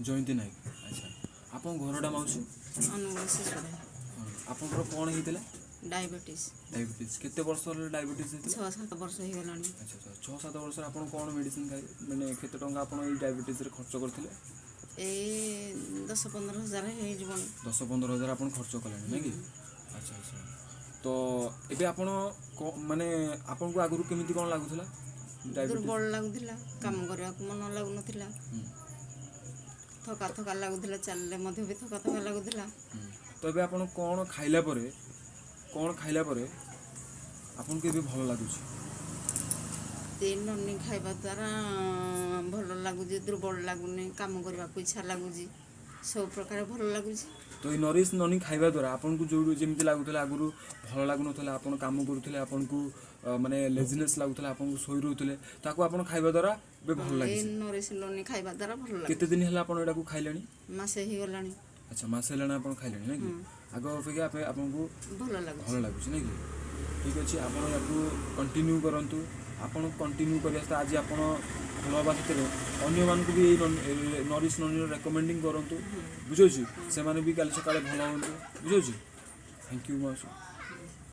ଜୟନ୍ତୀ ନାୟକ। ଆଚ୍ଛା, ଆପଣଙ୍କ ଘରଟା ମାଉସୀ? ଅନୁଗୁଳ ଶିଶୁଡ଼ା। ହଁ, ଆପଣଙ୍କର କ'ଣ ହେଇଥିଲା? ଡାଇବେଟିସ୍। ଡାଇବେଟିସ୍। କେତେ ବର୍ଷ ହେଲା ଡାଇବେଟିସ୍ ହେଇଥିଲା? 6-7 ବର୍ଷ ହେଇଗଲାଣି। ଆଚ୍ଛା, 6-7 ବର୍ଷରେ ଆପଣ କ'ଣ ମେଡ଼ିସିନ ଖାଇ, ମାନେ କେତେ ଟଙ୍କା ଆପଣ ଏଇ ଡାଇବେଟିସ୍ରେ ଖର୍ଚ୍ଚ କରିଥିଲେ? ଏଇ 10-15 ହଜାର ହେଇଯିବଣି। 10-15 ହଜାର ଆପଣ ଖର୍ଚ୍ଚ କଲେଣି, ନାଇଁ କି? ଆଚ୍ଛା, ତ ଏବେ ଆପଣ ମାନେ ଆପଣଙ୍କୁ ଆଗରୁ କେମିତି କ'ଣ ଲାଗୁଥିଲା ଡାଇବେଟିସ୍? ଦୁର୍ବଳ ଲାଗୁଥିଲା, କାମ କରିବାକୁ ମନ ଲାଗୁନଥିଲା, ଥକା ଥକା ଲାଗୁଥିଲା, ଚାଲିଲେ ମଧ୍ୟ ବି ଥକା ଥକା ଲାଗୁଥିଲା। ତ ଏବେ ଆପଣ କ'ଣ ଖାଇଲା ପରେ ଆପଣଙ୍କୁ ଏବେ ଭଲ ଲାଗୁଛି? ଏ ନନି ଖାଇବା ଦ୍ୱାରା ଭଲ ଲାଗୁଛି, ଦୁର୍ବଳ ଲାଗୁନି, କାମ କରିବାକୁ ଇଚ୍ଛା ଲାଗୁଛି, ସବୁ ପ୍ରକାର ଭଲ ଲାଗୁଛି। ତ ଏଇ ନରିଶ ନନି ଖାଇବା ଦ୍ୱାରା ଆପଣଙ୍କୁ ଯେଉଁ ଯେମିତି ଲାଗୁଥିଲା, ଆଗରୁ ଭଲ ଲାଗୁନଥିଲା, ଆପଣ କାମ କରୁଥିଲେ, ଆପଣଙ୍କୁ ମାନେ ଲେଜିନେସ୍ ଲାଗୁଥିଲା, ଆପଣଙ୍କୁ ଶୋଇ ରହୁଥିଲେ, ତାକୁ ଆପଣ ଖାଇବା ଦ୍ୱାରା ଏବେ ଭଲ ଏଇ ଲାଗୁଛି? ନରିଶ ନନି ଖାଇବା ଦ୍ୱାରା ଭଲ କେତେ ଲାଗୁଛି। ଦିନ ହେଲା ଆପଣ ଏଟାକୁ ଖାଇଲେଣି? ମାସେ ହେଇଗଲାଣି। ଆଚ୍ଛା, ମାସେ ହେଲାଣି ଆପଣ ଖାଇଲେଣି, ନାଇଁ କି? ଆଗ ଅପେକ୍ଷା ଆପଣଙ୍କୁ ଭଲ ଲାଗୁଛି। ଭଲ ଲାଗୁଛି, ନାଇଁ କି? ଠିକ୍ ଅଛି, ଆପଣ ୟାକୁ କଣ୍ଟିନ୍ୟୁ କରନ୍ତୁ। ଆପଣ କଣ୍ଟିନ୍ୟୁ କରିବା ସହିତ ଆଜି ଆପଣ ଭଲ ହେବା ସାଥିରେ ଅନ୍ୟମାନଙ୍କୁ ବି ଏଇ ନରିଶ ନନିର ରେକମେଣ୍ଡିଂ କରନ୍ତୁ, ବୁଝୁଛି? ସେମାନେ ବି କାଲି ସକାଳେ ଭଲ ହୁଅନ୍ତୁ, ବୁଝୁଛି? Thank you ମାଉସୀ।